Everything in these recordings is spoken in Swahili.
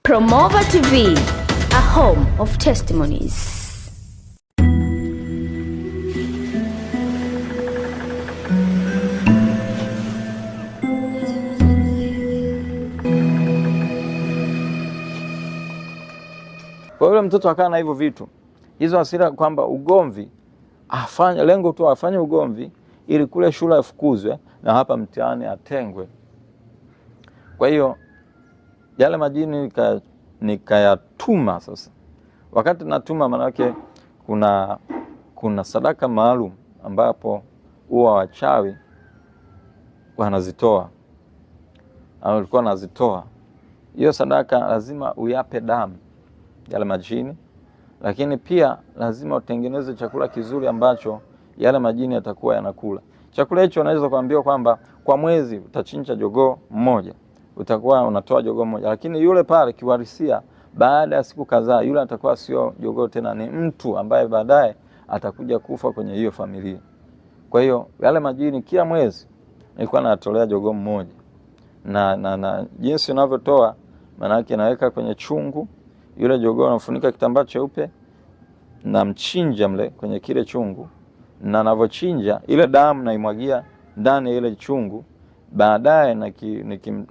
Promova TV, a home of testimonies. Kwa yule mtoto akawa na hivyo vitu, hizo hasira kwamba ugomvi afanye, lengo tu afanye ugomvi ili kule shule afukuzwe na hapa mtaani atengwe. Kwa hiyo yale majini nikayatuma. Sasa wakati natuma, manake kuna sadaka maalum ambapo huwa wachawi wanazitoa au walikuwa wanazitoa. Hiyo sadaka lazima uyape damu yale majini, lakini pia lazima utengeneze chakula kizuri ambacho yale majini yatakuwa yanakula. Chakula hicho unaweza kuambiwa kwamba kwa mwezi utachinja jogoo mmoja, utakuwa unatoa jogoo mmoja, lakini yule pale kiuhalisia, baada ya siku kadhaa, yule atakuwa sio jogoo tena, ni mtu ambaye baadaye atakuja kufa kwenye hiyo familia. Kwa hiyo yale majini kila mwezi nilikuwa natolea jogoo mmoja, na jinsi unavyotoa, maana yake naweka kwenye chungu yule jogoo, nafunika kitambaa cheupe na mchinja mle kwenye kile chungu, na navochinja ile damu naimwagia ndani ya ile chungu. Baadaye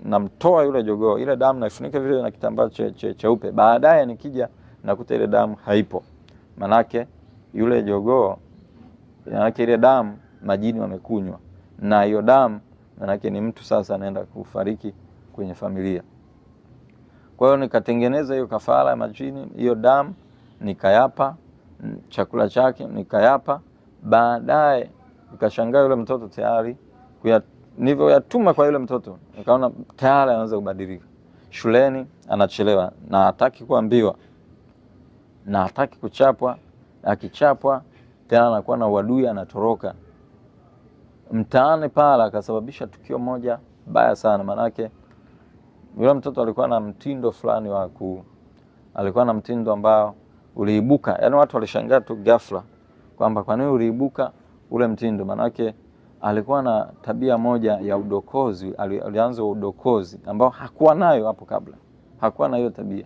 namtoa yule jogoo, ile damu naifunika vile na kitambaa cheupe. Baadaye nikija nakuta ile damu haipo, manake yule jogoo, manake ile damu majini wamekunywa, na hiyo damu manake ni mtu sasa anaenda kufariki kwenye familia. Kwa hiyo nikatengeneza hiyo kafara ya majini, hiyo damu nikayapa chakula chake nikayapa. Baadaye nikashangaa yule mtoto tayari nilivyoyatuma kwa yule mtoto nikaona tayari anaanza kubadilika. Shuleni anachelewa na hataki kuambiwa na hataki kuchapwa. Akichapwa tena anakuwa na uadui, anatoroka. Mtaani pale akasababisha tukio moja baya sana, manake yule mtoto alikuwa na mtindo fulani wa ku, alikuwa na mtindo ambao uliibuka, yani watu walishangaa tu ghafla kwamba kwa nini uliibuka ule mtindo. Manake alikuwa na tabia moja ya udokozi, alianza udokozi ambao hakuwa nayo hapo kabla, hakuwa na hiyo tabia.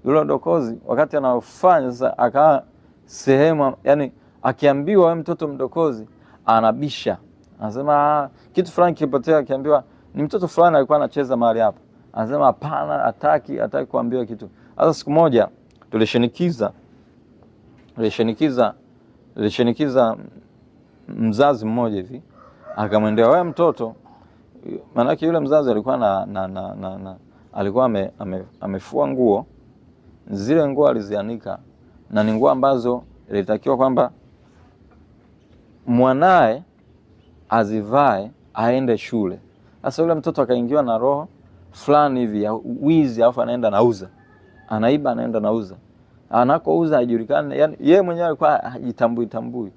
Yule udokozi wakati anaofanya sasa, akawa sehemu, yani akiambiwa wewe mtoto mdokozi, anabisha, anasema kitu fulani kipotea. Akiambiwa ni mtoto fulani alikuwa anacheza mahali hapo, anasema hapana, hataki kuambiwa kitu. Sasa siku moja tulishinikiza mzazi mmoja hivi, akamwendea wewe mtoto. Maanake yule mzazi alikuwa na alikuwa amefua nguo, zile nguo alizianika, na ni nguo ambazo ilitakiwa kwamba mwanae azivae aende shule. Sasa yule mtoto akaingiwa na roho fulani hivi ya wizi, alafu anaenda nauza, anaiba, anaenda nauza, anakouza haijulikani, yani yeye mwenyewe alikuwa hajitambui tambui.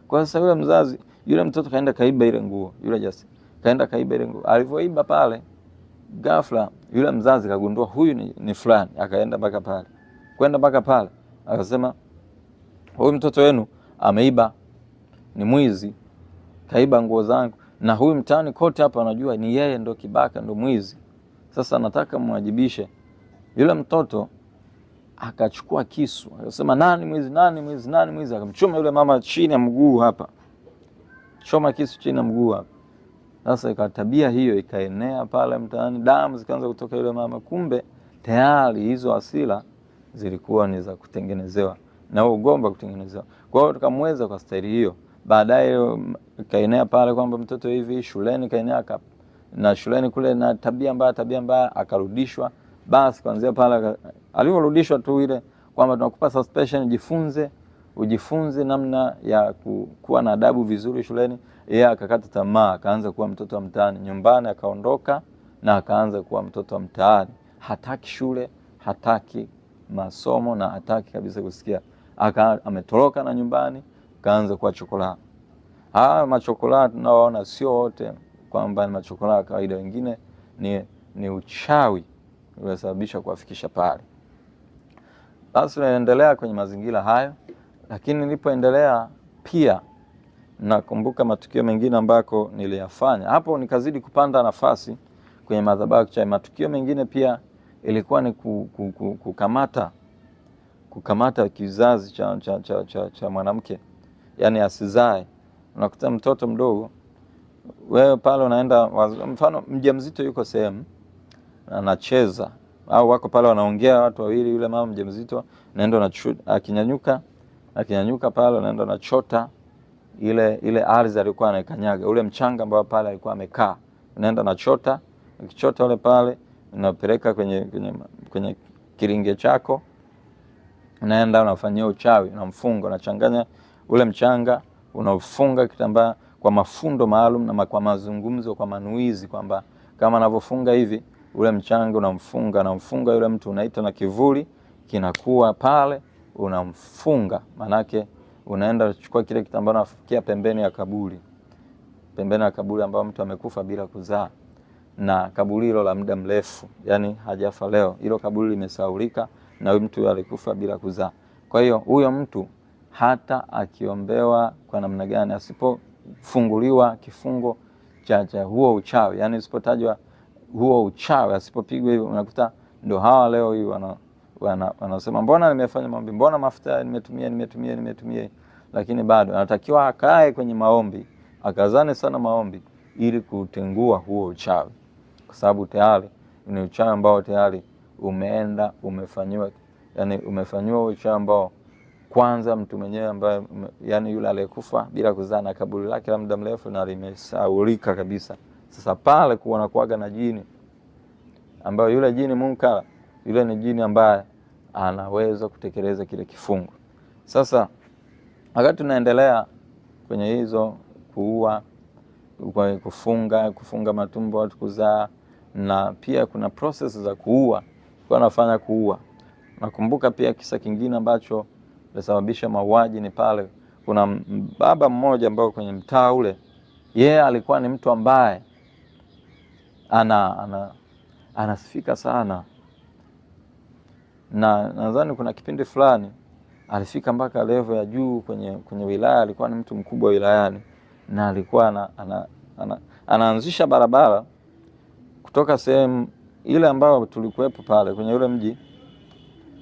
Kwa sasa yule mzazi, yule mtoto kaenda kaiba ile nguo, yule just kaenda kaiba ile nguo. Alivyoiba pale, ghafla yule mzazi kagundua huyu ni fulani, akaenda mpaka pale, kwenda mpaka pale akasema, huyu mtoto wenu ameiba, ni mwizi, kaiba nguo zangu, na huyu mtaani kote hapa anajua ni yeye ndo kibaka, ndo mwizi. Sasa nataka mwajibishe. Yule mtoto akachukua kisu akasema, nani mwizi, nani mwizi, nani mwizi? Akamchoma yule mama chini ya mguu hapa, choma kisu chini ya mguu hapa. Sasa ikawa tabia hiyo ikaenea pale mtaani, damu zikaanza kutoka yule mama. Kumbe tayari hizo hasira zilikuwa ni za kutengenezewa na huo ugomvi kutengenezewa. Kwa hiyo tukamweza kwa staili hiyo. Baadaye ikaenea pale kwamba mtoto hivi shuleni, kaenea na shuleni kule na tabia mbaya, tabia mbaya, akarudishwa. Basi kuanzia pale alivyorudishwa tu ile kwamba tunakupa suspension, jifunze, ujifunze namna ya kuwa na adabu vizuri shuleni. Yeye akakata tamaa, akaanza kuwa mtoto wa mtaani. Nyumbani akaondoka na akaanza kuwa mtoto wa mtaani, hataki shule, hataki masomo na hataki kabisa kusikia. Ametoroka na nyumbani, akaanza kuwa chokola. Haya machokola tunaoona sio wote kwamba ni machokola ya kawaida, wengine ni uchawi uliosababisha kuwafikisha pale. Basi naendelea kwenye mazingira hayo, lakini nilipoendelea pia nakumbuka matukio mengine ambako niliyafanya. Hapo nikazidi kupanda nafasi kwenye madhabahu ya kichawi. Matukio mengine pia ilikuwa ni kukamata kizazi cha mwanamke, yani asizae. Unakuta mtoto mdogo wewe pale unaenda, mfano mjamzito yuko sehemu anacheza au wako pale wanaongea watu wawili, yule mama mjamzito naenda akinyanyuka pale unaenda unachota ile ardhi alikuwa anaikanyaga, ule mchanga ambao pale alikuwa amekaa, unaenda unachota. Ukichota ule pale unapeleka kwenye kiringe chako, unaenda unafanyia uchawi, unamfunga, unachanganya ule mchanga, unafunga kitambaa kwa mafundo maalum na kwa mazungumzo, kwa manuizi, kwamba kama anavyofunga hivi ule mchanga unamfunga, unamfunga yule mtu, unaita na kivuli kinakuwa pale, unamfunga. Manake unaenda kuchukua kile kitambaa unafukia pembeni ya kaburi, pembeni ya kaburi ambapo mtu amekufa bila kuzaa, na kaburi hilo la muda mrefu, yani hajafa leo, hilo kaburi limesahaulika na huyu mtu alikufa bila kuzaa. Kwa hiyo huyo mtu hata akiombewa kwa namna gani, asipofunguliwa kifungo cha huo uchawi, yani usipotajwa huo uchawi, asipopigwa hivyo, unakuta ndio hawa leo hii wanasema mbona nimefanya maombi, mbona mafuta nimetumia, lakini bado anatakiwa akae kwenye maombi, akazane sana maombi ili kutengua huo uchawi, kwa sababu tayari ni uchawi ambao tayari umeenda umefanywa, yani umefanywa uchawi ambao kwanza mtu mwenyewe ambaye, yani yule aliyekufa bila kuzaa na kaburi lake la muda mrefu na limesaulika kabisa. Sasa pale kuona kuaga na jini, ambayo yule jini munkara, yule ni jini ambaye anaweza kutekeleza kile kifungo. Sasa wakati tunaendelea kwenye hizo kuua, kufunga matumbo watu kuzaa, na pia kuna process za kuua, kwa nafanya kuua. Nakumbuka pia kisa kingine ambacho kilisababisha mauaji ni pale kuna baba mmoja ambaye kwenye mtaa ule, yeye alikuwa ni mtu ambaye anasifika sana, na nadhani kuna kipindi fulani alifika mpaka level ya juu kwenye wilaya, alikuwa ni mtu mkubwa wilayani, na alikuwa anaanzisha barabara kutoka sehemu ile ambayo tulikuwepo pale kwenye ule mji.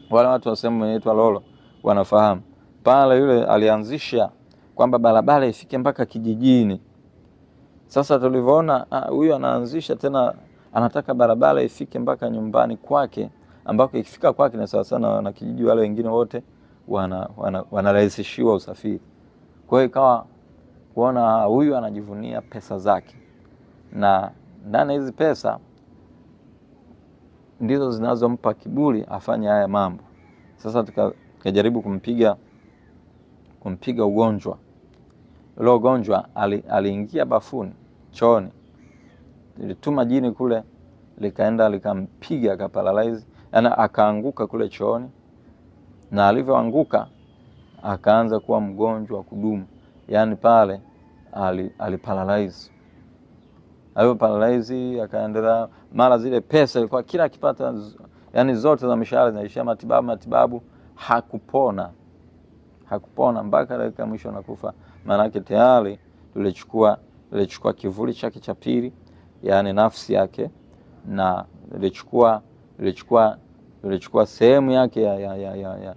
Wale watu wa sehemu inaitwa Lolo wanafahamu pale, yule alianzisha kwamba barabara ifike mpaka kijijini. Sasa tulivyoona huyu anaanzisha tena, anataka barabara ifike mpaka nyumbani kwake, ambako ikifika kwake ni sawa sana na kijiji, wale wengine wote wanarahisishiwa usafiri. Kwa hiyo ikawa kuona huyu anajivunia pesa zake, na ndani hizi pesa ndizo zinazompa kiburi afanye haya mambo. Sasa tukajaribu kumpiga ugonjwa. Ule ugonjwa aliingia bafuni chooni, nilituma jini kule, likaenda likampiga akaparalyze, yani akaanguka kule chooni, na alivyoanguka akaanza kuwa mgonjwa kudumu, yani pale aliparalyze. Aliparalyze akaendelea, mara zile pesa ilikuwa kila akipata, yani zote za mishahara zinaishia matibabu, hakupona mpaka dakika mwisho anakufa. Maana yake tayari tulichukua kivuli chake cha pili, yani nafsi yake, na tulichukua sehemu yake ya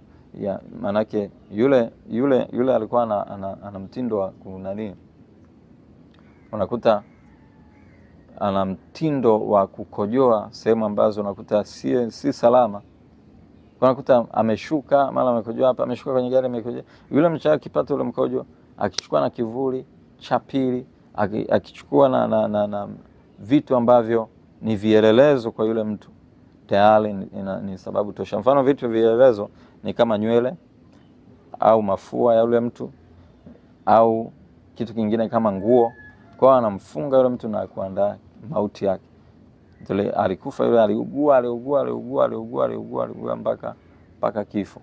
maana yake yule alikuwa ana mtindo wa kunani, unakuta ana mtindo wa kukojoa sehemu ambazo unakuta si salama. Unakuta ameshuka mara amekojoa hapa, ameshuka kwenye gari amekojoa. Yule mchawi akipata ule mkojo, akichukua na kivuli cha pili, akichukua na vitu ambavyo ni vielelezo kwa yule mtu, tayari ni sababu tosha. Mfano vitu vielelezo ni kama nywele au mafua ya yule mtu au kitu kingine kama nguo. Kwa anamfunga yule mtu na kuandaa mauti yake. Alikufa yule, aliugua mpaka kifo.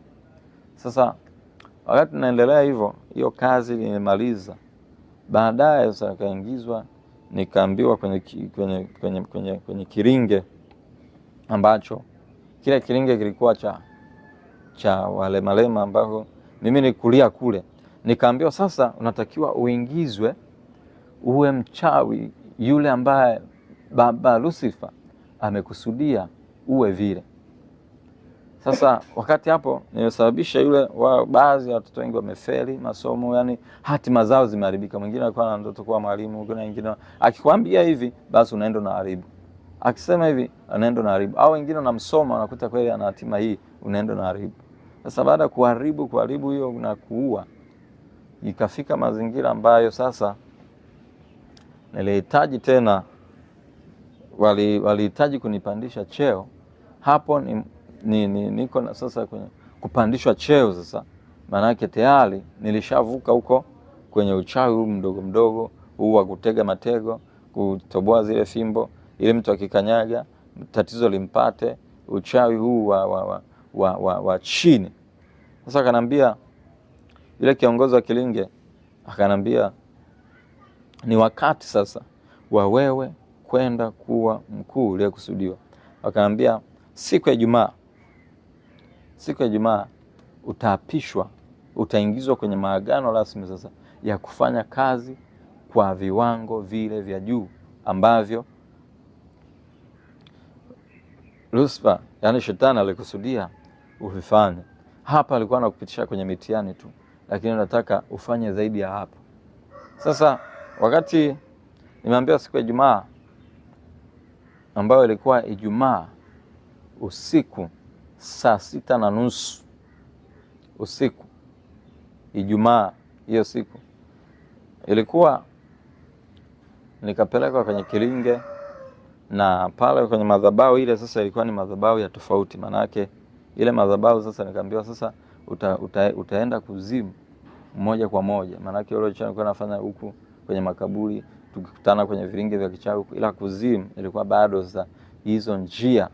Sasa wakati tunaendelea hivyo, hiyo kazi nilimaliza. Baadaye sasa nikaingizwa, nikaambiwa kwenye kiringe, ambacho kile kiringe kilikuwa cha wale malema ambao mimi nilikulia kule. Nikaambiwa sasa unatakiwa uingizwe uwe mchawi yule ambaye baba Lucifer amekusudia uwe vile. Sasa wakati hapo nilisababisha yule baadhi ya watoto wengi wamefeli masomo, yani hatima zao zimeharibika. Mwingine alikuwa na ndoto kuwa mwalimu, kuna wengine akikwambia hivi basi unaenda na haribu, akisema hivi anaenda na haribu, au wengine wanamsoma wanakuta kweli ana hatima hii, unaenda na haribu. Sasa baada ya kuharibu hiyo na kuua, ikafika mazingira ambayo sasa nilihitaji tena, walihitaji kunipandisha cheo. Hapo niko na sasa kwenye kupandishwa cheo sasa, maanake tayari nilishavuka huko kwenye uchawi huu mdogo mdogo huu wa kutega matego, kutoboa zile fimbo ili mtu akikanyaga tatizo limpate, uchawi huu wa chini. Sasa akanambia yule kiongozi wa Kilinge, akanambia ni wakati sasa wa wewe kwenda kuwa mkuu uliyekusudiwa. Akanambia siku ya Ijumaa utaapishwa, utaingizwa kwenye maagano rasmi sasa ya kufanya kazi kwa viwango vile vya juu ambavyo Lucifer, yani shetani, alikusudia uvifanye. Hapa alikuwa anakupitisha kwenye mitihani tu, lakini nataka ufanye zaidi ya hapo. Sasa wakati nimeambiwa siku ya Ijumaa, ambayo ilikuwa Ijumaa usiku 6:30 usiku, Ijumaa hiyo siku ilikuwa, nikapelekwa kwenye Kilinge, na pale kwenye madhabahu ile sasa ilikuwa ni madhabahu ya tofauti. Manake ile madhabahu sasa nikaambiwa sasa utaenda kuzimu moja kwa moja. Manake yule uchawi nilikuwa nafanya huku kwenye makaburi, tukikutana kwenye vilinge vya kichawi, ila kuzimu ilikuwa bado sasa hizo njia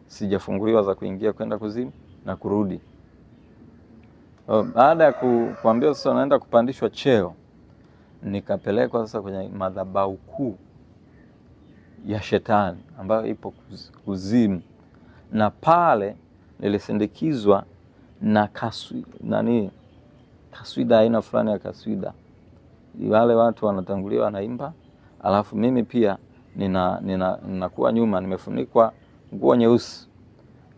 sijafunguliwa za kuingia kwenda kuzimu na kurudi. Baada ya kuambiwa sasa naenda kupandishwa cheo, nikapelekwa sasa kwenye madhabahu kuu ya shetani ambayo ipo kuzimu, na pale nilisindikizwa na kaswida, aina fulani ya kaswida. Wale watu wanatangulia wanaimba, alafu mimi pia ninakuwa nyuma, nimefunikwa nguo nyeusi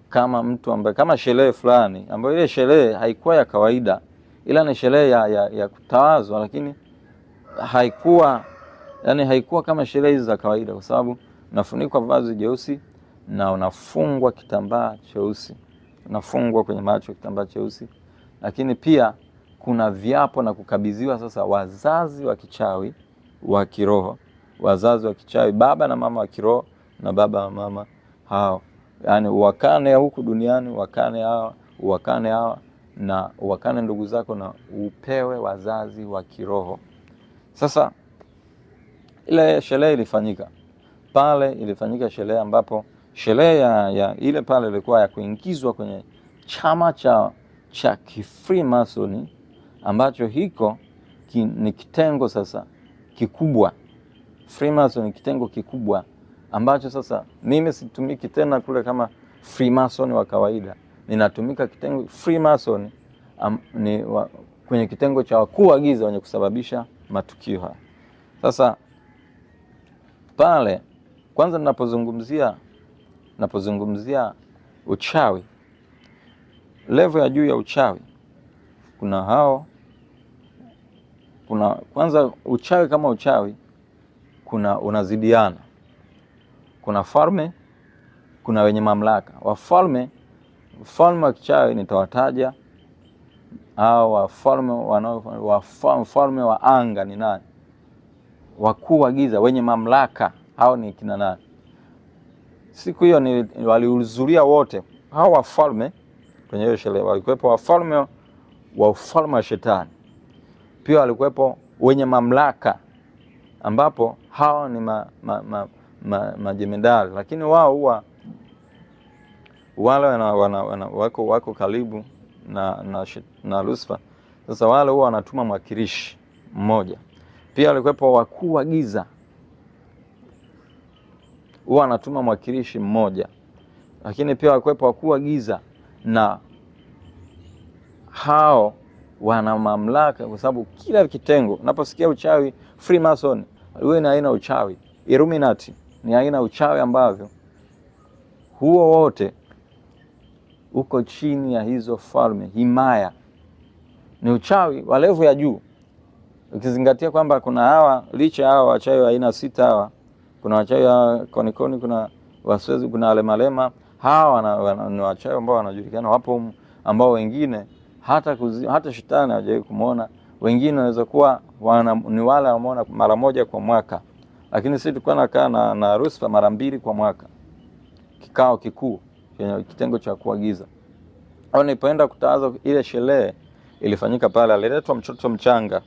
kama mtu ambaye, kama sherehe fulani, ambayo ile sherehe haikuwa ya kawaida, ila ni sherehe ya kutawazwa, lakini haikuwa, yani haikuwa kama sherehe hizi za kawaida, kwa sababu unafunikwa vazi jeusi na unafungwa kitambaa cheusi, unafungwa kwenye macho kitambaa cheusi, lakini pia kuna viapo na kukabidhiwa sasa wazazi wa kichawi wa kiroho, wazazi wa kichawi, baba na mama wa kiroho na baba na mama hao, yani wakane huku duniani, wakane hawa, wakane hawa na wakane ndugu zako, na upewe wazazi wa kiroho. Sasa ile sherehe ilifanyika pale, ilifanyika sherehe ambapo sherehe ya ile pale ilikuwa ya kuingizwa kwenye chama cha Freemason, ambacho hiko ni kitengo sasa kikubwa. Freemason ni kitengo kikubwa ambacho sasa mimi situmiki tena kule kama Freemason wa kawaida, ninatumika kitengo Freemason kwenye kitengo cha wakuu wa giza wenye kusababisha matukio haya. Sasa pale kwanza ninapozungumzia uchawi, level ya juu ya uchawi, kuna hao, kuna kwanza uchawi kama uchawi, kuna unazidiana, kuna falme, kuna wenye mamlaka. Wafalme, mfalme wa kichawi nitawataja hao wafalme mfalme wa anga ni nani, wakuu wa giza wenye mamlaka hao ni kina nani. Siku hiyo ni walihudhuria wote hao wafalme kwenye hiyo sherehe. Walikuwepo wafalme wa ufalme wa shetani, pia walikuwepo wenye mamlaka, ambapo hao ni majemedari, lakini wao huwa wale wako karibu na Lucifer. Sasa wale huwa wanatuma mwakilishi mmoja. Pia walikuwepo wakuu wa giza, huwa wanatuma mwakilishi mmoja. Lakini pia walikuwepo wakuu wa giza, na hao wana mamlaka, kwa sababu kila kitengo unaposikia uchawi Freemason, wewe ni aina uchawi, Illuminati ni aina uchawi ambavyo Huo wote uko chini ya hizo falme, himaya. Ni uchawi wa level ya juu, ukizingatia kwamba kuna hawa, licha hawa wachawi wa aina 6 hawa, kuna wachawi wa konikoni, kuna Waswezi, kuna walemalema. Hawa ni wachawi ambao wanajulikana, wapo ambao wengine hata shetani hawajawahi kumuona. Wengine wanaweza kuwa ni wale wameona mara moja kwa mwaka, lakini sisi tulikuwa tunakaa na Lucifer mara 2 kwa mwaka, kikao kikuu kwenye kitengo cha kuagiza. Au nilipoenda kutawaza ile sherehe ilifanyika pale, aliletwa mtoto mchanga.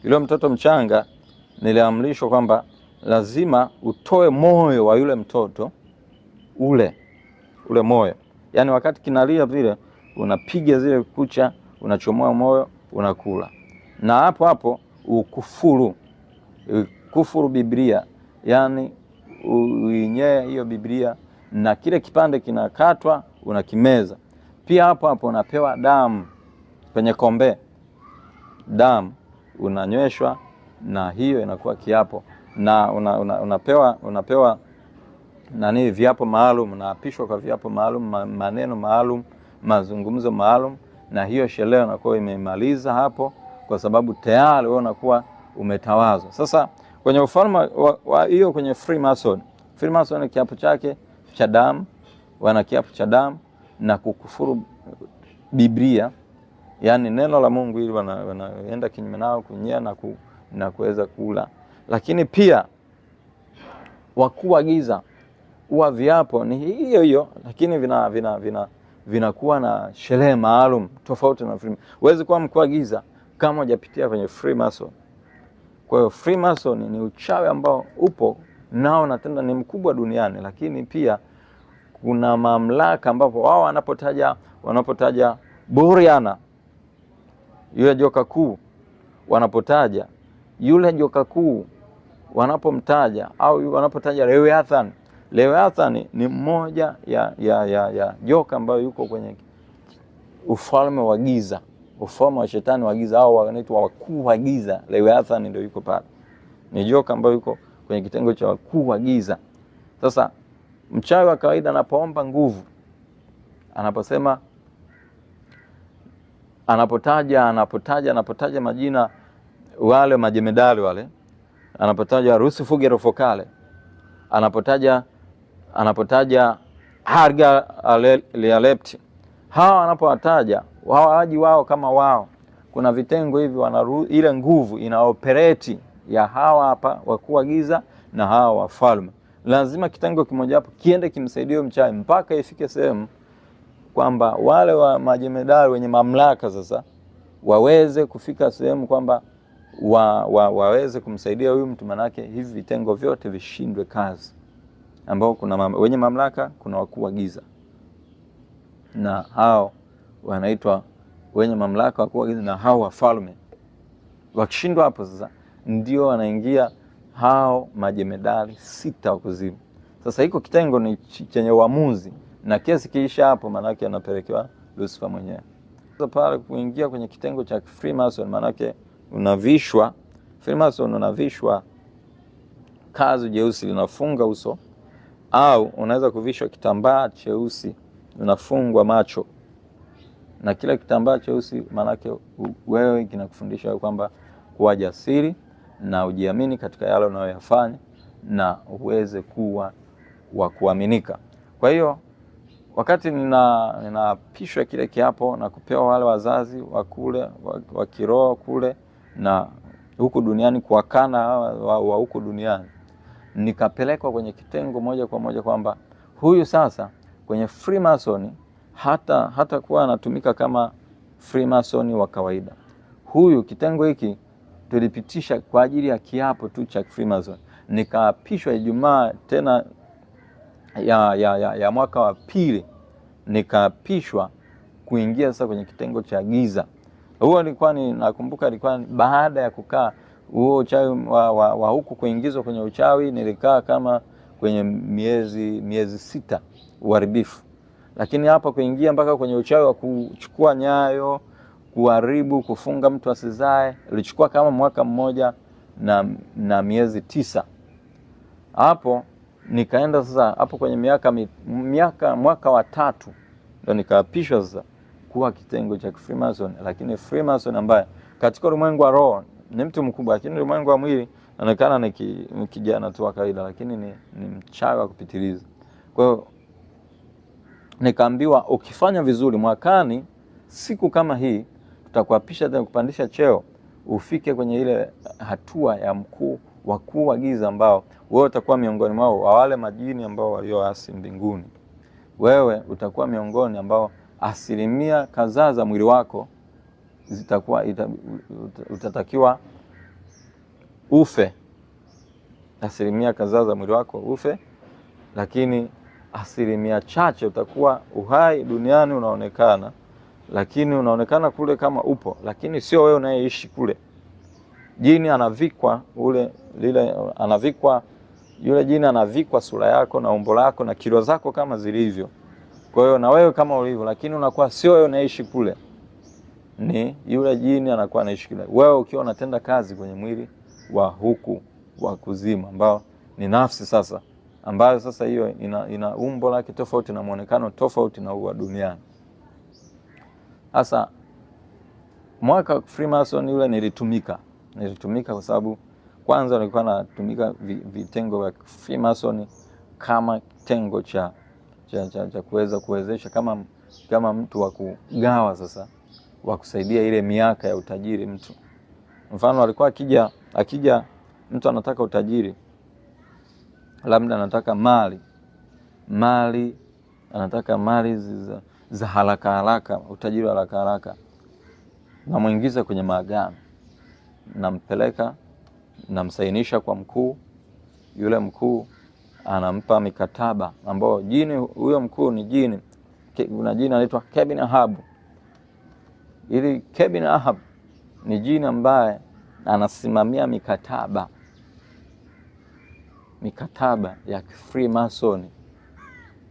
Yule mtoto mchanga niliamrishwa kwamba lazima utoe moyo wa yule mtoto ule moyo. Yaani wakati kinalia vile unapiga zile kucha, unachomoa moyo, unakula. Na hapo hapo ukufuru Biblia, yani uinyee hiyo Biblia, na kile kipande kinakatwa unakimeza. Pia hapo hapo unapewa damu kwenye kombe, damu unanyweshwa, na hiyo inakuwa kiapo. Na unapewa viapo maalum, unaapishwa kwa viapo maalum, maneno maalum, mazungumzo maalum, na hiyo sherehe unakuwa imemaliza hapo, kwa sababu tayari wewe unakuwa umetawazwa. Sasa kwenye ufalme wa hiyo, kwenye Freemason, Freemason kiapo chake cha damu, wana kiapo cha damu na kukufuru Biblia, yani neno la Mungu, ili wanaenda kinyume nao kunyea na kuweza kula. Lakini pia wakuu wa giza huwa viapo ni hiyo hiyo, lakini vinakuwa na sherehe maalum tofauti na Freemason. Huwezi kuwa mkuu wa giza kama hujapitia kwenye Freemason. Kwa hiyo Freemason ni uchawi ambao upo nao na tena ni mkubwa duniani, lakini pia kuna mamlaka ambapo wao wanapotaja Buriana, yule joka kuu, wanapotaja yule joka kuu, wanapomtaja au wanapotaja Leviathan. Leviathan ni mmoja ya joka ambayo yuko kwenye ufalme wa giza, ufalme wa shetani wa giza, au wanaitwa wakuu wa giza. Leviathan ndio yuko pale, ni joka ambayo yuko kwenye kitengo cha wakuu wa giza. Sasa mchawi wa kawaida anapoomba nguvu, anaposema, anapotaja majina wale majemedali wale, anapotaja Rusifuge Fokale, anapotaja Harga Lealepti, hawa wanapowataja hawaji wao kama wao. Kuna vitengo hivi ile nguvu inaoperate ya hawa hapa wakuu wa giza na hawa wafalme. Lazima kitengo kimoja hapo kiende kimsaidie mchawi mpaka ifike sehemu kwamba wale wa majemedari wenye mamlaka sasa waweze kufika sehemu kwamba waweze kumsaidia huyu mtu, manake hivi vitengo vyote vishindwe kazi. Ambao kuna wenye mamlaka, kuna wakuu wa giza, na hao wanaitwa wenye mamlaka, wakuu wa giza na hao wafalme. Wakishindwa hapo sasa ndio wanaingia hao majemedali 6 wa kuzimu. Sasa iko kitengo ni chenye uamuzi, na kesi kiisha hapo manake anapelekewa Lucifer mwenyewe. Sasa pale kuingia kwenye kitengo cha Freemason, manake unavishwa Freemason, unavishwa kazu jeusi linafunga uso, au unaweza kuvishwa kitambaa cheusi unafungwa macho, na kile kitambaa cheusi manake wewe kinakufundisha kwamba kuwa jasiri na ujiamini katika yale unayoyafanya na uweze kuwa wa kuaminika. Kwa hiyo wakati ninapishwa kile kiapo na kupewa wale wazazi wa kule wa kiroho kule na huku duniani, kuwakana wa huku duniani, nikapelekwa kwenye kitengo moja kwa moja kwamba huyu sasa kwenye Freemason hata kuwa anatumika kama Freemason wa kawaida. Huyu kitengo hiki tulipitisha kwa ajili ya kiapo tu cha Freemason. Nikaapishwa Ijumaa tena ya mwaka wa pili, nikaapishwa kuingia sasa kwenye kitengo cha giza. Huo nilikuwa ni, nakumbuka ilikuwa baada ya kukaa huo uchawi wa huku kuingizwa kwenye uchawi, nilikaa kama kwenye miezi 6 uharibifu. Lakini hapa kuingia mpaka kwenye uchawi wa kuchukua nyayo, kuharibu, kufunga mtu asizae, ilichukua kama mwaka mmoja na miezi 9. Hapo Nikaenda sasa hapo kwenye mwaka wa 3 ndio nikaapishwa sasa kuwa kitengo cha Freemason, lakini Freemason ambaye katika ulimwengu wa roho ni mtu mkubwa, lakini ulimwengu wa mwili anaonekana ni kijana tu wa kawaida, lakini ni mchawi wa kupitiliza. Kwa hiyo nikaambiwa ukifanya vizuri mwakani siku kama hii tutakuapisha tena kupandisha cheo ufike kwenye ile hatua ya mkuu wakuu wa giza, ambao wewe utakuwa miongoni mwao wa wale majini ambao walioasi mbinguni. Wewe utakuwa miongoni ambao asilimia kadhaa za mwili wako zitakuwa utatakiwa ufe, asilimia kadhaa za mwili wako ufe, lakini asilimia chache utakuwa uhai duniani unaonekana, lakini unaonekana kule kama upo, lakini sio wewe unayeishi kule. Jini anavikwa ule lile, anavikwa yule jini, anavikwa sura yako na umbo lako na kilo zako kama zilivyo. Kwa hiyo na wewe kama ulivyo, lakini unakuwa sio wewe unaishi kule, ni yule jini anakuwa anaishi kule, wewe ukiwa unatenda kazi kwenye mwili wa huku wa kuzimu ambao ni nafsi sasa, ambayo sasa hiyo ina umbo lake tofauti na muonekano tofauti na huu wa duniani. Sasa mwaka Freemason yule nilitumika kwa sababu kwanza nilikuwa natumika vitengo vya Freemason kama kitengo cha kuweza kuwezesha kama mtu wa kugawa sasa, wa kusaidia ile miaka ya utajiri mtu. Mfano alikuwa akija mtu anataka utajiri, labda anataka mali, anataka mali za haraka haraka, utajiri wa haraka haraka, namuingiza kwenye maagano, nampeleka, namsainisha kwa mkuu. Yule mkuu anampa mikataba ambao jini huyo mkuu ni jini, kuna jini anaitwa Kevin Ahab. Ili Kevin Ahab ni jini ambaye anasimamia mikataba ya Freemason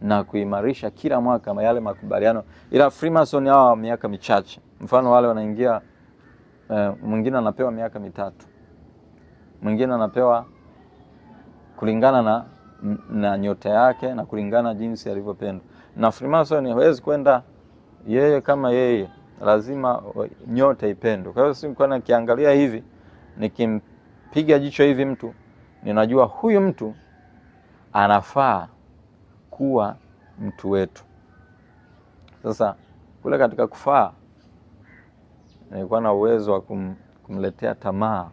na kuimarisha kila mwaka yale makubaliano. Ila Freemason hawa miaka michache, mfano wale wanaingia mwingine anapewa miaka 3, mwingine anapewa kulingana na nyota yake na kulingana jinsi alivyopendwa. Na Freemason hawezi kwenda yeye kama yeye, lazima nyota ipendwe. Kwa hiyo si kwa nikiangalia hivi, nikimpiga jicho hivi mtu, ninajua huyu mtu anafaa kuwa mtu wetu. Sasa kule katika kufaa nilikuwa na uwezo wa kumletea tamaa,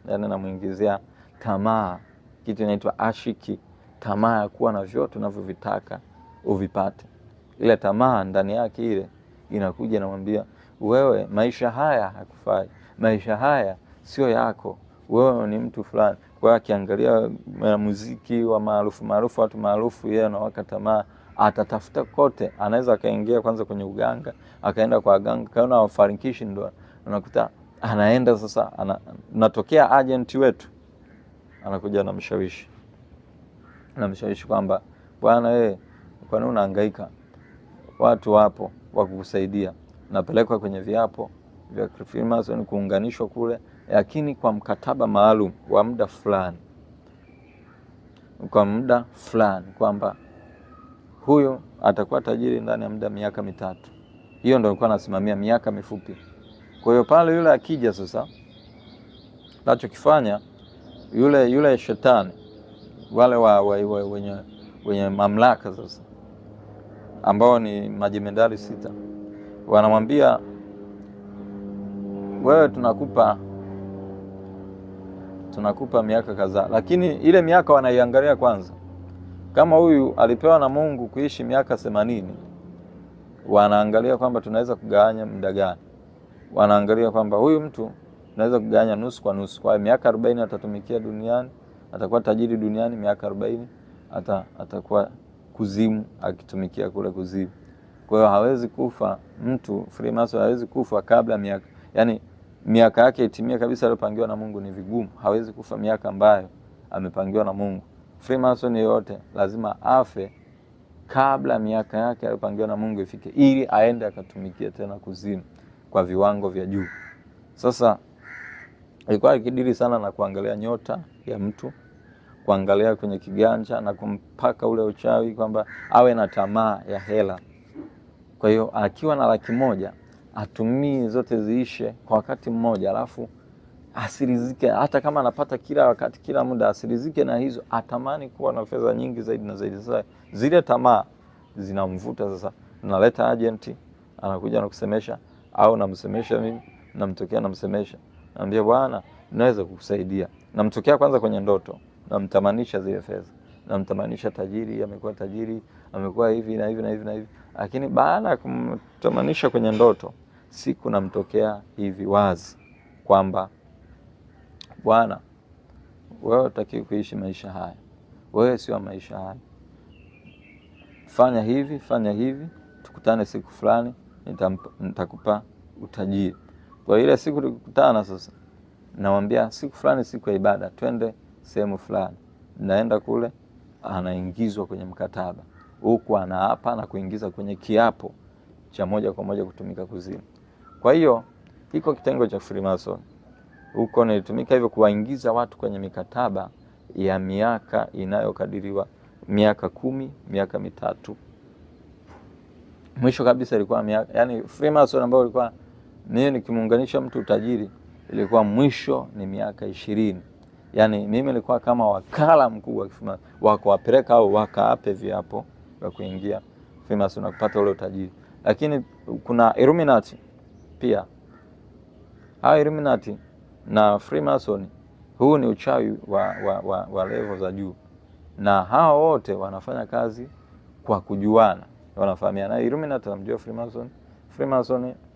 yani namuingizia tamaa, kitu inaitwa ashiki, tamaa ya kuwa na vyote unavyovitaka uvipate. Ile tamaa ndani yake ile inakuja inamwambia wewe, maisha haya hakufai, maisha haya sio yako, wewe ni mtu fulani. Kwa hiyo akiangalia muziki wa maarufu, watu maarufu, yeye anawaka tamaa, atatafuta kote. Anaweza akaingia kwanza kwenye uganga, akaenda kwa waganga, kaona wafarikishi, ndo unakuta anaenda sasa, natokea agent wetu anakuja anamshawishi kwamba bwana wewe, kwa nini unahangaika? Watu wapo wa kukusaidia. Napelekwa kwenye viapo vya Freemason kuunganishwa kule, lakini kwa mkataba maalum wa muda fulani, kwa muda fulani kwamba huyo atakuwa tajiri ndani ya muda miaka 3. Hiyo ndio nilikuwa nasimamia, miaka mifupi. Kwa hiyo pale yule akija sasa, nachokifanya yule shetani, wale wenye mamlaka sasa ambao ni majemedari 6, wanamwambia wewe, tunakupa miaka kadhaa, lakini ile miaka wanaiangalia kwanza. Kama huyu alipewa na Mungu kuishi miaka 80, wanaangalia kwamba tunaweza kugawanya muda gani. Wanaangalia kwamba huyu mtu tunaweza kugawanya nusu kwa nusu. Kwa miaka 40 atatumikia duniani, atakuwa tajiri duniani, miaka 40 atakuwa kuzimu akitumikia kule kuzimu. Kwa hiyo hawezi kufa mtu, Freemason hawezi kufa kabla miaka, yani miaka yake itimie kabisa aliyopangiwa na Mungu ni vigumu. Hawezi kufa miaka ambayo amepangiwa na Mungu. Freemason yote lazima afe kabla miaka yake aliyopangiwa na Mungu ifike, ili aende akatumikie tena kuzimu kwa viwango vya juu. Sasa ilikuwa ikidili sana na kuangalia nyota ya mtu, kuangalia kwenye kiganja na kumpaka ule uchawi kwamba awe na tamaa ya hela. Kwa hiyo akiwa na 100,000 atumie zote ziishe kwa wakati mmoja, alafu asirizike. Hata kama anapata kila wakati kila muda, asirizike na hizo, atamani kuwa na fedha nyingi zaidi na zaidi. Sasa zile tamaa zinamvuta. Sasa naleta agent anakuja nakusemesha, au namsemesha mimi, namtokea namsemesha, naambia bwana, naweza kukusaidia. Namtokea kwanza kwenye ndoto, namtamanisha zile fedha, namtamanisha tajiri, amekuwa tajiri, amekuwa hivi na hivi na hivi na hivi. Lakini baada ya kumtamanisha kwenye ndoto, siku namtokea hivi wazi kwamba bwana, wewe hutakiwi kuishi maisha haya, wewe sio maisha haya, fanya hivi, fanya hivi, tukutane siku fulani, nitakupa utajiri. Kwa ile siku tukikutana sasa, namwambia siku fulani, siku ya ibada, twende sehemu fulani. Naenda kule, anaingizwa kwenye mkataba, huku anaapa na kuingiza kwenye kiapo cha moja kwa moja kutumika kuzimu. Kwa hiyo iko kitengo cha Freemason huko nilitumika hivyo kuwaingiza watu kwenye mikataba ya miaka inayokadiriwa miaka 10, miaka 3. Mwisho kabisa ilikuwa miaka, yani Freemason ambao ilikuwa mimi nikimuunganisha mtu utajiri ilikuwa mwisho ni miaka 20. Yani mimi nilikuwa kama wakala mkuu wa Freemason wa kuwapeleka au wakaape viapo vya kuingia Freemason na kupata ule utajiri. Lakini kuna Illuminati pia. Hao Illuminati na Freemason, huu ni uchawi wa level za juu, na hao wote wanafanya kazi kwa kujuana, wanafahamiana. Illuminati anamjua Freemason,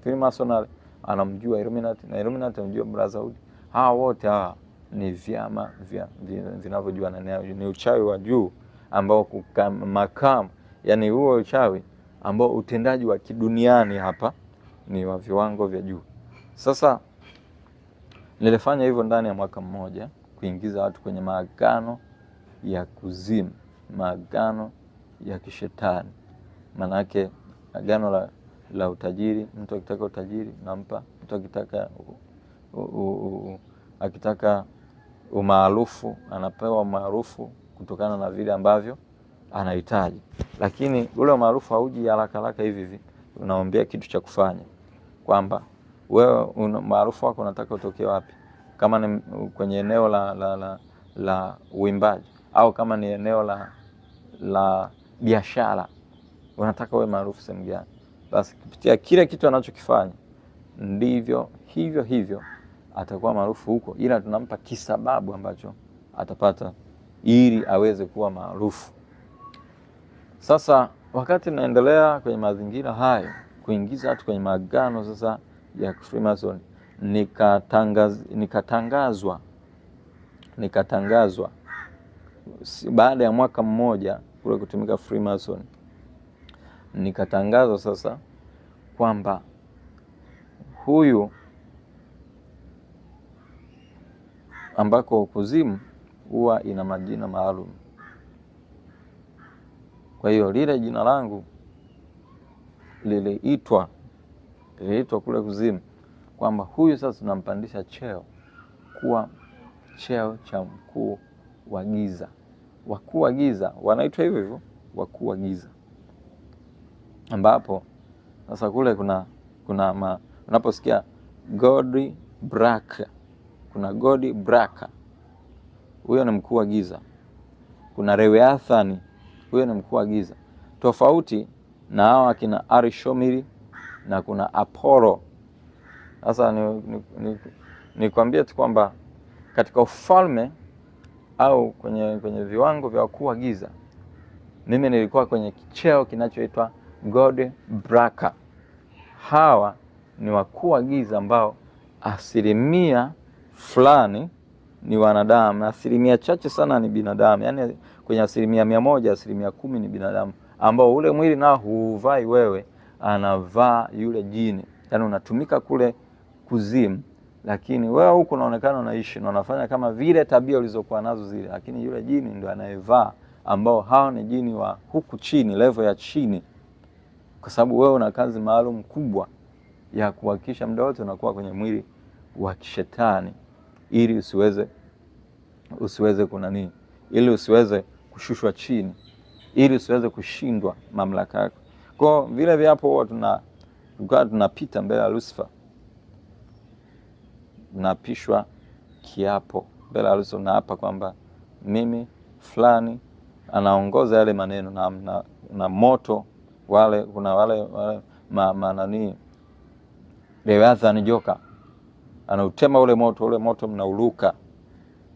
Freemason anamjua Illuminati, na Illuminati anamjua Brotherhood. Hao wote hawa ni vyama vinavyojuana, ni uchawi wa juu ambao makamu, yani huo uchawi ambao utendaji wa kiduniani hapa ni wa viwango vya juu. Sasa nilifanya hivyo ndani ya mwaka mmoja, kuingiza watu kwenye maagano ya kuzimu, maagano ya kishetani. Manake agano la utajiri, mtu akitaka utajiri nampa, mtu akitaka akitaka umaarufu anapewa umaarufu kutokana na vile ambavyo anahitaji. Lakini ule umaarufu hauji haraka haraka hivi hivi. Unaombea kitu cha kufanya kwamba wewe umaarufu wako unataka utokee wapi? Kama ni kwenye eneo la uimbaji, au kama ni eneo la biashara, unataka uwe maarufu sehemu gani? Basi kupitia kile kitu anachokifanya ndivyo hivyo hivyo atakuwa maarufu huko, ila tunampa kisababu ambacho atapata ili aweze kuwa maarufu. Sasa wakati naendelea kwenye mazingira hayo, kuingiza watu kwenye maagano sasa ya Freemason, nikatangazwa baada ya mwaka mmoja kule kutumika Freemason, nikatangazwa sasa kwamba huyu, ambako kuzimu huwa ina majina maalum. Kwa hiyo lile jina langu liliitwa kule kuzimu kwamba huyu sasa tunampandisha cheo kuwa cheo cha mkuu wa giza. Wakuu wa giza wanaitwa hivyo hivyo, wakuu wa giza. Ambapo sasa kule kuna unaposikia God Braka, kuna God Braka, huyo ni mkuu wa giza. Kuna Leviathani, huyo ni mkuu wa giza. Tofauti na hawa kina Arishomiri na kuna Apollo. Sasa nikwambie tu kwamba katika ufalme au kwenye viwango vya wakuu wa giza, mimi nilikuwa kwenye cheo kinachoitwa God Braka. Hawa ni wakuu wa giza ambao asilimia fulani ni wanadamu, asilimia chache sana ni binadamu. Yaani kwenye 100%, 10% ni binadamu, ambao ule mwili nao huvai wewe, anavaa yule jini. Yaani unatumika kule kuzimu, lakini wewe huku unaonekana unaishi na unafanya kama vile tabia ulizokuwa nazo zile, lakini yule jini ndio anayevaa, ambao hao ni jini wa huku chini, level ya chini, kwa sababu wewe una kazi maalum kubwa ya kuhakikisha muda wote unakuwa kwenye mwili wa kishetani ili usiweze kunani, ili usiweze kushushwa chini, ili usiweze kushindwa mamlaka yako. Kwa vile viapo huwa tulikuwa tunapita mbele ya Lucifer, tunapishwa kiapo mbele ya Lucifer, naapa kwamba mimi fulani anaongoza yale maneno na moto wale, kuna wale nani Leviathan joka anautema ule moto mnauluka,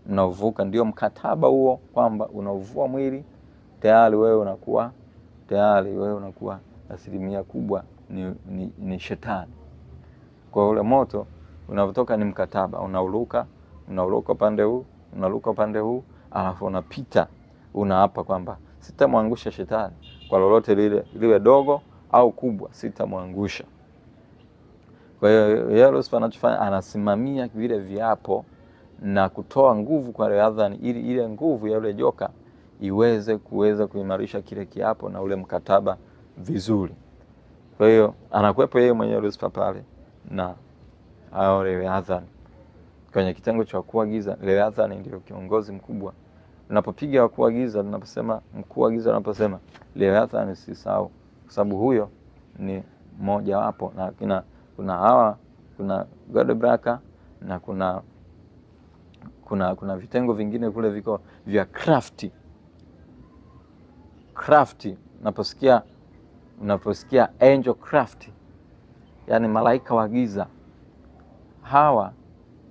mnauvuka. Ndio mkataba huo kwamba unauvua mwili tayari wewe unakuwa asilimia kubwa ni shetani. Kwa ule moto unavotoka ni mkataba, unauluka upande huu, unaruka upande huu, alafu unapita, unaapa kwamba sitamwangusha shetani kwa lolote lile, liwe dogo au kubwa, sitamwangusha. Kwa hiyo Lucifer anachofanya, anasimamia vile viapo na kutoa nguvu kwa Leviathan ili ile nguvu ya yule joka iweze kuweza kuimarisha kile kiapo na ule mkataba vizuri. Kwa hiyo anakuwepo yeye mwenyewe Lucifer pale na hao Leviathan. Kwenye kitengo cha wakuu wa giza, Leviathan ndio kiongozi mkubwa. Unapopiga wakuu wa giza, tunaposema mkuu wa giza, unaposema Leviathan usisahau, kwa sababu huyo ni mmoja wapo, na kuna hawa, kuna Godbraka na kuna vitengo vingine kule viko vya crafty. Crafty, unaposikia angel craft, yani malaika wa giza, hawa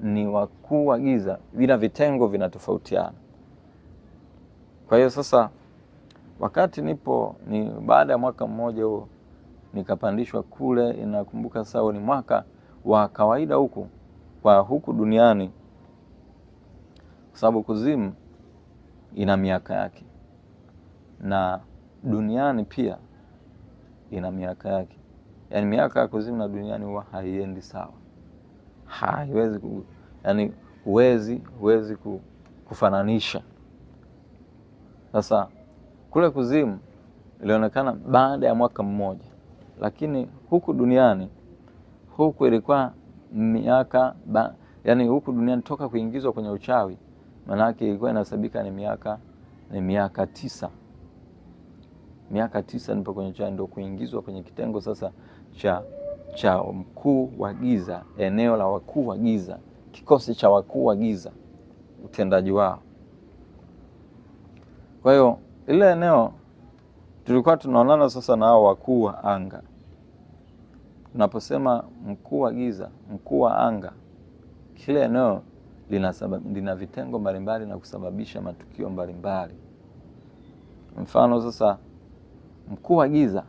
ni wakuu wa giza, vina vitengo vinatofautiana. Kwa hiyo sasa wakati nipo ni baada ya mwaka mmoja huo nikapandishwa kule. Inakumbuka sasa ni mwaka wa kawaida huku kwa huku duniani, kwa sababu kuzimu ina miaka yake na duniani pia ina miaka yake. Yani miaka ya kuzimu na duniani huwa haiendi sawa, haiwezi yani huwezi kufananisha. Sasa kule kuzimu ilionekana baada ya mwaka mmoja, lakini huku duniani huku ilikuwa miaka yani huku duniani toka kuingizwa kwenye uchawi, manake ilikuwa inahesabika ni miaka 9. Miaka 9 nipo kwenye uchawi ndio kuingizwa kwenye kitengo sasa cha mkuu wa giza, eneo la wakuu wa giza, kikosi cha wakuu wa giza, utendaji wao. Kwa hiyo ile eneo tulikuwa tunaonana sasa na hao wakuu wa anga. Tunaposema mkuu wa giza, mkuu wa anga, kile eneo lina vitengo mbalimbali na kusababisha matukio mbalimbali. Mfano sasa mkuu wa giza,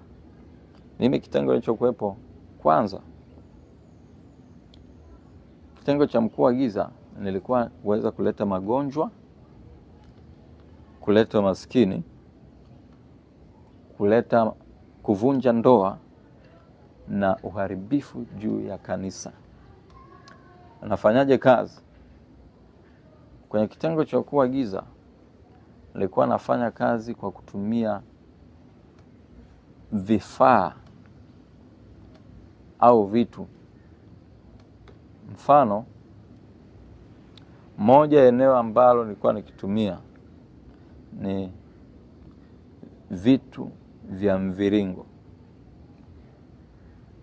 mimi kitengo nilichokuwepo kwanza, kitengo cha mkuu wa giza nilikuwa uweza kuleta magonjwa, kuleta maskini, kuleta kuvunja ndoa na uharibifu juu ya kanisa. Nafanyaje kazi? Kwenye kitengo cha wakuu wa giza nilikuwa nafanya kazi kwa kutumia vifaa au vitu. Mfano, moja eneo ambalo nilikuwa nikitumia ni vitu vya mviringo.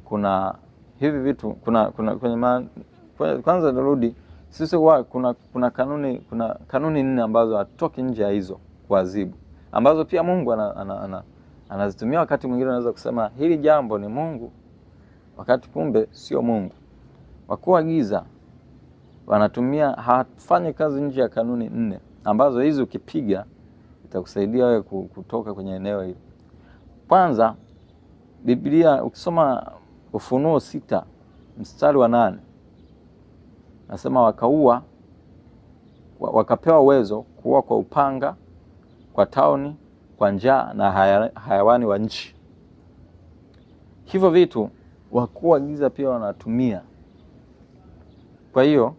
Kuna hivi vitu, kuna kwenye kwanza nirudi sisi wa, kuna kanuni 4 ambazo hatoki nje ya hizo kuadhibu, ambazo pia Mungu anazitumia. Wakati mwingine anaweza kusema hili jambo ni Mungu, wakati kumbe sio Mungu. Wakuu wa giza wanatumia, hawafanyi kazi nje ya kanuni 4 ambazo hizi ukipiga itakusaidia wewe kutoka kwenye eneo hili. Kwanza, Biblia ukisoma Ufunuo 6 mstari wa 8 nasema wakaua, wakapewa uwezo kuua kwa upanga, kwa tauni, kwa njaa na hayawani wa nchi. Hivyo vitu wakuu wa giza pia wanatumia. Kwa hiyo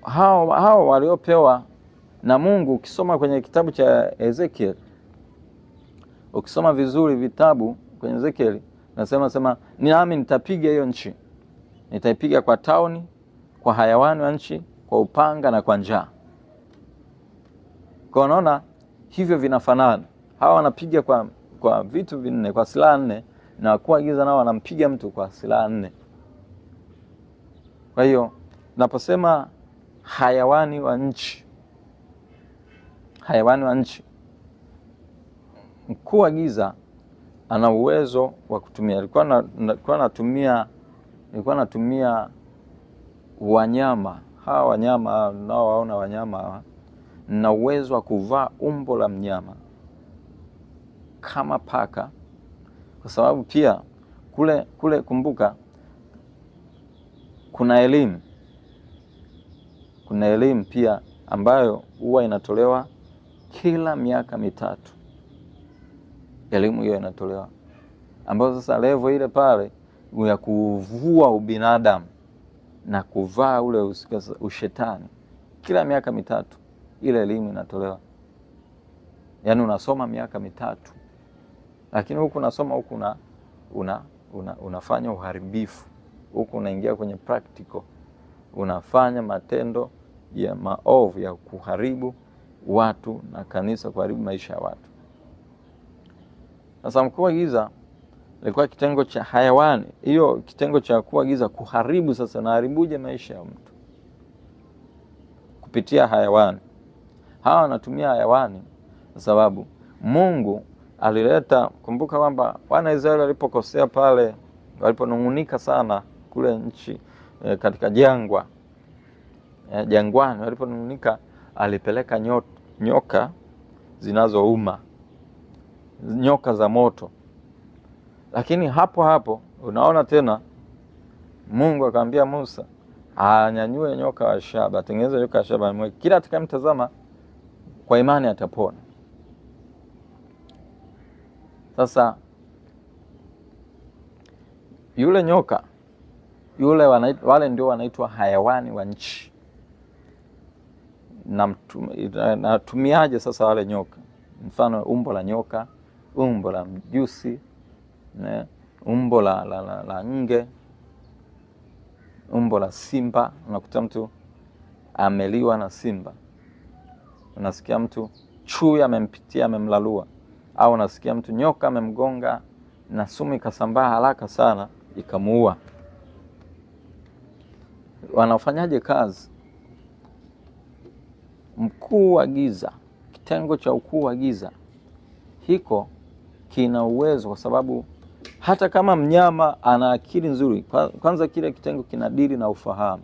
hao waliopewa na Mungu, ukisoma kwenye kitabu cha Ezekiel, ukisoma vizuri vitabu kwenye Ezekiel, nasema nami nitapiga hiyo nchi, nitaipiga kwa tauni, kwa hayawani wa nchi, kwa upanga na kwa njaa. Kwa unaona hivyo vinafanana. Hawa wanapiga kwa vitu vinne, kwa silaha nne, na wakuu wa giza nao wanampiga mtu kwa silaha nne. Kwa hiyo naposema hayawani wa nchi, hayawani wa nchi, mkuu wa giza ana uwezo wa kutumia. Alikuwa anatumia wanyama. Hawa wanyama nao waona wanyama hawa, na uwezo wa kuvaa umbo la mnyama kama paka, kwa sababu pia kule kumbuka kuna elimu. Kuna elimu pia ambayo huwa inatolewa kila miaka 3. Elimu hiyo inatolewa, ambayo sasa level ile pale ya kuvua ubinadamu na kuvaa ule ushetani, kila miaka 3 ile elimu inatolewa. Yaani unasoma miaka 3, lakini huku unasoma, huku unafanya uharibifu, huku unaingia kwenye practical, unafanya matendo ya maovu ya kuharibu watu na kanisa, kuharibu maisha ya watu. Sasa mkuu wa giza ilikuwa kitengo cha hayawani, hiyo kitengo cha wakuu wa giza kuharibu. Sasa naharibuje maisha ya mtu? Kupitia hayawani. Hawa wanatumia hayawani kwa sababu Mungu alileta, kumbuka kwamba wana Israeli walipokosea pale, waliponungunika sana kule nchi katika jangwa, jangwani waliponungunika, alipeleka nyoka zinazouma, nyoka za moto. Lakini hapo hapo unaona tena Mungu akamwambia Musa anyanyue nyoka wa shaba, atengeneze nyoka wa shaba, amweke, kila atakayemtazama kwa imani atapona. Sasa yule nyoka yule wale ndio wanaitwa hayawani wa nchi. Natumiaje sasa wale nyoka? Mfano umbo la nyoka, umbo la mjusi, ne, umbo la nge, umbo la simba. Unakuta mtu ameliwa na simba, unasikia mtu chui amempitia amemlalua, au unasikia mtu nyoka amemgonga na sumu ikasambaa haraka sana ikamuua. Wanafanyaje kazi? Mkuu wa giza, kitengo cha ukuu wa giza hiko kina uwezo, kwa sababu hata kama mnyama ana akili nzuri, kwanza kile kitengo kinadili na ufahamu,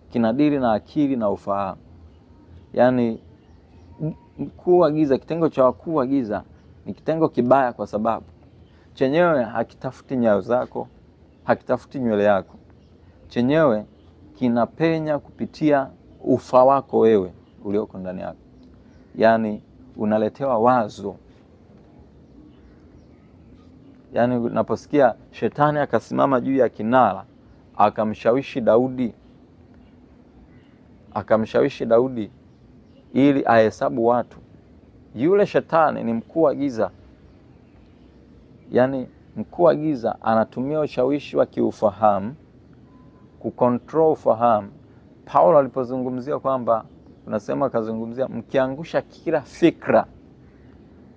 kinadili na akili na ufahamu. Yaani mkuu wa giza, kitengo cha wakuu wa giza ni kitengo kibaya, kwa sababu chenyewe hakitafuti nyayo zako, hakitafuti nywele yako, chenyewe kinapenya kupitia ufa wako wewe ulioko ndani yako. Yaani unaletewa wazo. Yaani unaposikia shetani akasimama juu ya kinara akamshawishi Daudi, akamshawishi Daudi ili ahesabu watu, yule shetani ni mkuu wa giza. Yaani mkuu wa giza anatumia ushawishi wa kiufahamu kucontrol ufahamu. Paulo alipozungumzia kwamba, unasema akazungumzia mkiangusha kila fikra,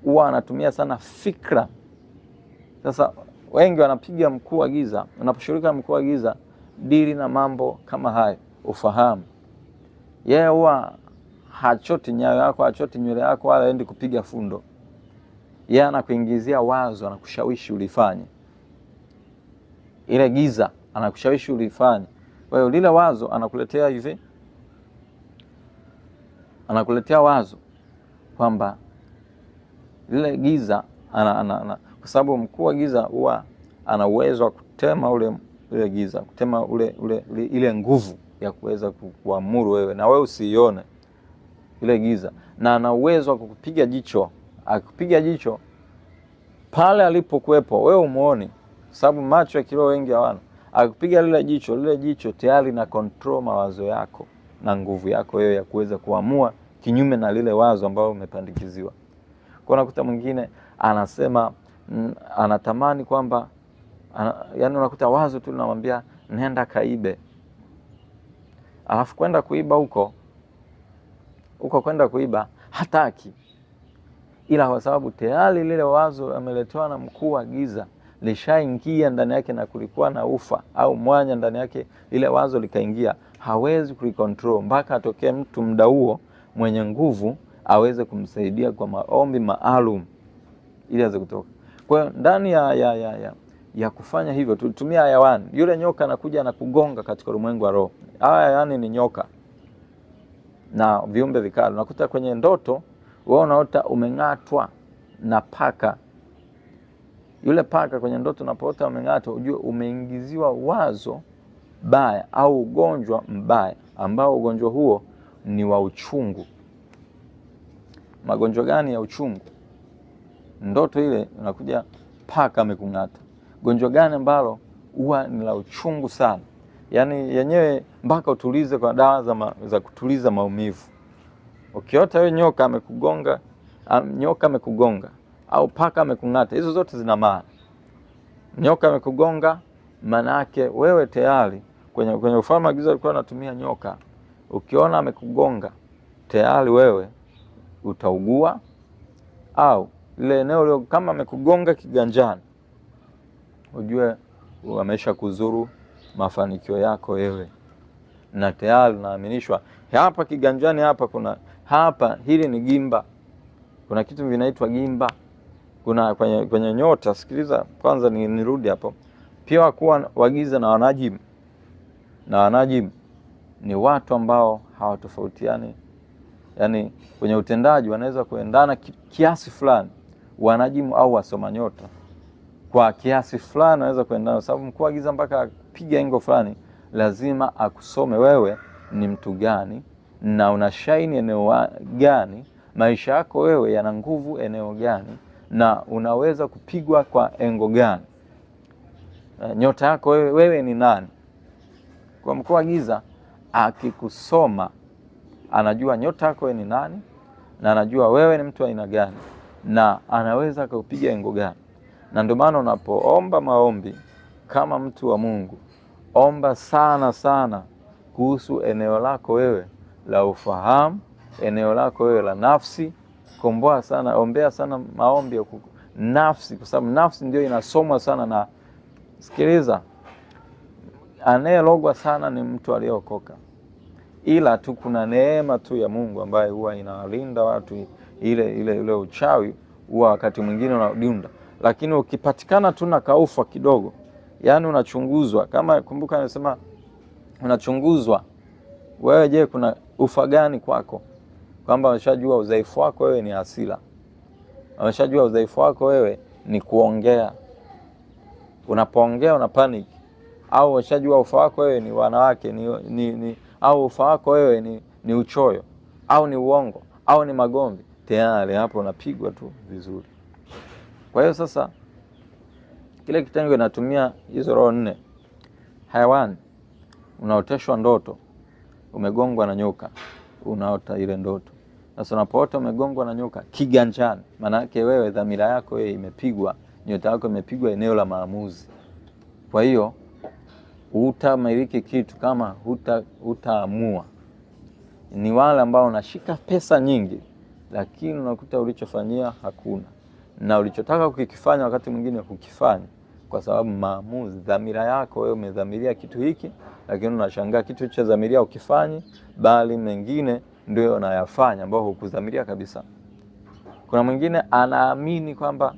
huwa anatumia sana fikra. Sasa wengi wanapiga mkuu wa giza. Unaposhughulika mkuu wa giza, dili na mambo kama hayo, ufahamu. Yeye huwa hachoti nyayo yako, hachoti nywele yako, wala haendi kupiga fundo. Yeye anakuingizia wazo, anakushawishi ulifanye. Ile giza anakushawishi ulifanye. Kwa hiyo lile wazo anakuletea hivi, anakuletea wazo kwamba lile giza kwa sababu mkuu wa giza huwa ana uwezo wa kutema ule giza, kutema ile nguvu ya kuweza kuamuru wewe na wewe usiione ile giza, na ana uwezo wa kukupiga jicho. Akupiga jicho pale alipokuwepo wewe umuone, sababu macho ya kiroho wengi hawana. Akupiga lile jicho, lile jicho tayari na control mawazo yako na nguvu yako wewe ya kuweza kuamua kinyume na lile wazo ambalo umepandikiziwa. Kwa unakuta mwingine anasema anatamani kwamba yaani unakuta wazo tu linamwambia nenda kaibe. Alafu kwenda kuiba huko, huko kwenda kuiba Hataki, ila kwa sababu tayari lile wazo ameletewa na mkuu wa giza lishaingia ndani yake, na kulikuwa na ufa au mwanya ndani yake, lile wazo likaingia, hawezi kulicontrol mpaka atokee mtu muda huo mwenye nguvu aweze kumsaidia kwa maombi maalum ili aweze kutoka. Kwa hiyo ndani ya kufanya hivyo tulitumia hayawani. Yule nyoka anakuja na kugonga katika ulimwengu wa roho. Hayawani ni nyoka na viumbe vikali. Unakuta kwenye ndoto wewe unaota umeng'atwa na paka. Yule paka kwenye ndoto unapoota umeng'atwa, ujue umeingiziwa wazo baya au ugonjwa mbaya ambao ugonjwa huo ni wa uchungu. Magonjwa gani ya uchungu? Ndoto ile unakuja paka amekung'ata. Gonjwa gani ambalo huwa ni la uchungu sana, yaani yenyewe mpaka utulize kwa dawa za kutuliza maumivu. Ukiota wewe nyoka amekugonga, nyoka amekugonga au paka amekung'ata, hizo zote zina maana. Nyoka amekugonga, maana yake wewe tayari kwenye ufalme wa giza alikuwa anatumia nyoka. Ukiona amekugonga tayari wewe utaugua, au ile eneo leo kama amekugonga kiganjani, ujue amesha kuzuru mafanikio yako wewe, na tayari unaaminishwa hapa kiganjani, hapa kuna hapa, hili ni gimba, kuna kitu vinaitwa gimba, kuna kwenye nyota. Sikiliza kwanza, nirudi hapo. Pia kuwa wagiza na wanajimu, na wanajimu ni watu ambao hawatofautiani, yani kwenye utendaji wanaweza kuendana kiasi fulani, wanajimu au wasoma nyota kwa kiasi fulani wanaweza kuendana, sababu mkuu wa giza mpaka apige engo fulani lazima akusome wewe ni mtu gani na una shine eneo gani, maisha yako wewe yana nguvu eneo gani, na unaweza kupigwa kwa engo gani, nyota yako wewe ni nani. Kwa mkuu wa giza akikusoma anajua nyota yako wewe ni nani, na anajua wewe ni mtu aina gani, na anaweza kukupiga engo gani. Na ndio maana unapoomba maombi kama mtu wa Mungu, omba sana sana kuhusu eneo lako wewe la ufahamu, eneo lako wewe la nafsi. Komboa sana, ombea sana maombi ya nafsi, kwa sababu nafsi ndio inasomwa sana. Na sikiliza, anayelogwa sana ni mtu aliyeokoka, ila tu kuna neema tu ya Mungu ambayo huwa inawalinda watu. Ile uchawi huwa wakati mwingine unadunda, lakini ukipatikana tu na kaufa kidogo, yani unachunguzwa. Kama kumbuka anasema unachunguzwa wewe, je, kuna ufa gani kwako? Kwamba ameshajua udhaifu wako wewe ni hasira, ameshajua udhaifu wako wewe ni kuongea, unapoongea una panic, au ameshajua ufa wako wewe ni wanawake ni au ufa wako wewe ni uchoyo au ni uongo au ni magomvi, tayari hapo unapigwa tu vizuri. Kwa hiyo sasa kile kitengo inatumia hizo roho nne. Hayawani, unaoteshwa ndoto umegongwa na nyoka, unaota ile ndoto. Sasa unapoota umegongwa na nyoka kiganjani, maana yake wewe dhamira yako wewe imepigwa, nyota yako imepigwa eneo la maamuzi. Kwa hiyo hutamiliki kitu kama hutaamua. Ni wale ambao unashika pesa nyingi, lakini unakuta ulichofanyia hakuna, na ulichotaka kukifanya wakati mwingine hukifanya, kwa sababu maamuzi, dhamira yako wewe umedhamiria kitu hiki, lakini unashangaa kitu cha dhamiria ukifanyi, bali mengine ndio unayafanya ambao hukudhamiria kabisa. Kuna mwingine anaamini kwamba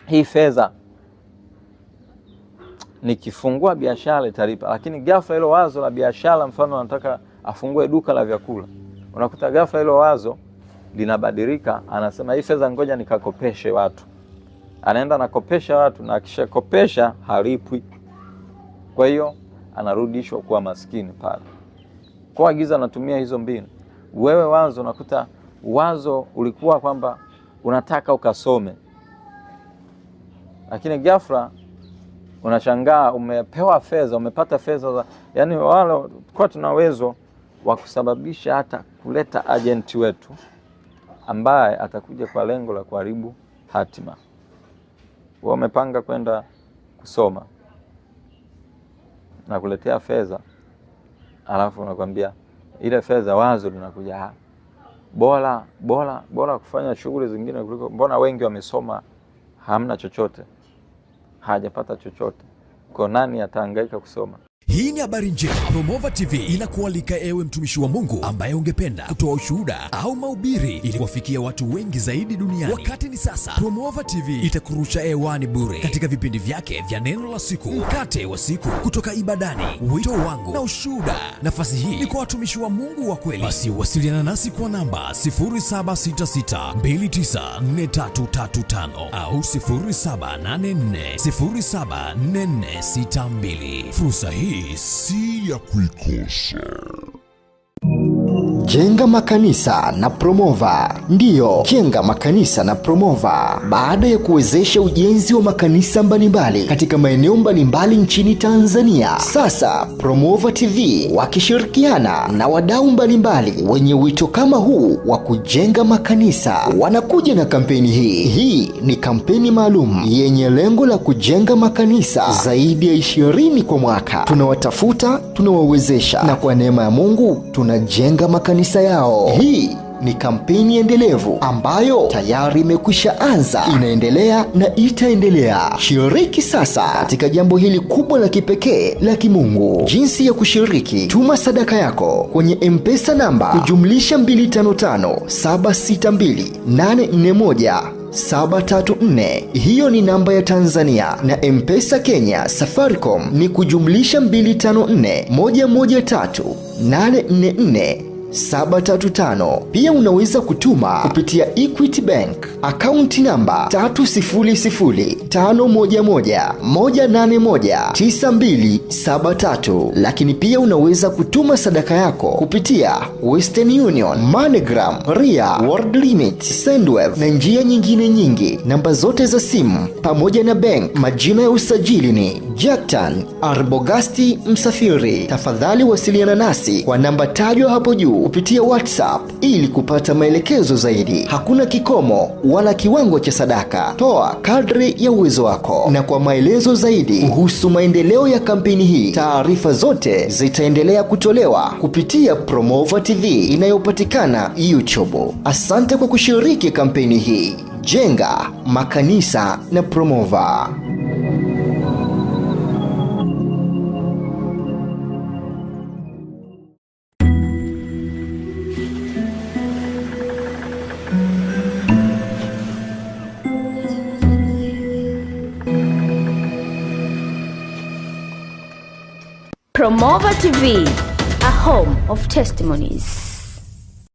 hii fedha nikifungua biashara italipa, lakini ghafla hilo wazo la biashara, mfano anataka afungue duka la vyakula, unakuta ghafla hilo wazo linabadilika, anasema hii fedha ngoja nikakopeshe watu. Anaenda anakopesha watu, na akishakopesha halipwi. Kwa hiyo anarudishwa kuwa maskini pale. Kwa giza anatumia hizo mbinu. Wewe wazo, unakuta wazo ulikuwa kwamba unataka ukasome, lakini ghafla unashangaa umepewa fedha, umepata fedha. Yani wale kwa tuna uwezo wa kusababisha hata kuleta agenti wetu ambaye atakuja kwa lengo la kuharibu hatima. Wewe umepanga kwenda kusoma na kuletea fedha, alafu unakwambia ile fedha, wazo linakuja, Bora bora bora kufanya shughuli zingine kuliko, mbona wengi wamesoma hamna chochote, hajapata chochote. Kwa nani atahangaika kusoma? Hii ni habari njema. Promova TV inakualika ewe mtumishi wa Mungu ambaye ungependa kutoa ushuhuda au mahubiri ili kuwafikia watu wengi zaidi duniani. Wakati ni sasa. Promova TV itakurusha hewani bure katika vipindi vyake vya neno la siku, mkate wa siku, kutoka ibadani, wito wangu na ushuhuda. Nafasi hii ni kwa watumishi wa Mungu wa kweli. Basi wasiliana nasi kwa namba 0766294335 au 0784074462. Fursa hii si ya kuikosa. Jenga makanisa na Promova. Ndiyo, jenga makanisa na Promova. Baada ya kuwezesha ujenzi wa makanisa mbalimbali katika maeneo mbalimbali nchini Tanzania, sasa Promova TV wakishirikiana na wadau mbalimbali wenye wito kama huu wa kujenga makanisa wanakuja na kampeni hii. Hii ni kampeni maalum yenye lengo la kujenga makanisa zaidi ya 20 kwa mwaka. Tunawatafuta, tunawawezesha, na kwa neema ya Mungu tunajenga makanisa yao. Hii ni kampeni endelevu ambayo tayari imekwisha anza, inaendelea na itaendelea. Shiriki sasa katika jambo hili kubwa la kipekee la kimungu. Jinsi ya kushiriki: tuma sadaka yako kwenye M-Pesa namba kujumlisha 255 762 841 734. Hiyo ni namba ya Tanzania. Na M-Pesa Kenya Safaricom ni kujumlisha 254 113 844 735. Pia unaweza kutuma kupitia Equity Bank akaunti namba 300 511 181 9273. Lakini pia unaweza kutuma sadaka yako kupitia Western Union, MoneyGram, Ria, World Limit, Sendwave na njia nyingine nyingi. Namba zote za simu pamoja na bank, majina ya usajili ni Jacktan Arbogasti Msafiri. Tafadhali wasiliana nasi kwa namba tajwa hapo juu kupitia WhatsApp ili kupata maelekezo zaidi. Hakuna kikomo wala kiwango cha sadaka. Toa kadri ya uwezo wako. Na kwa maelezo zaidi kuhusu maendeleo ya kampeni hii, taarifa zote zitaendelea kutolewa kupitia Promova TV inayopatikana YouTube. Asante kwa kushiriki kampeni hii. Jenga makanisa na Promova. Promova TV, a home of testimonies.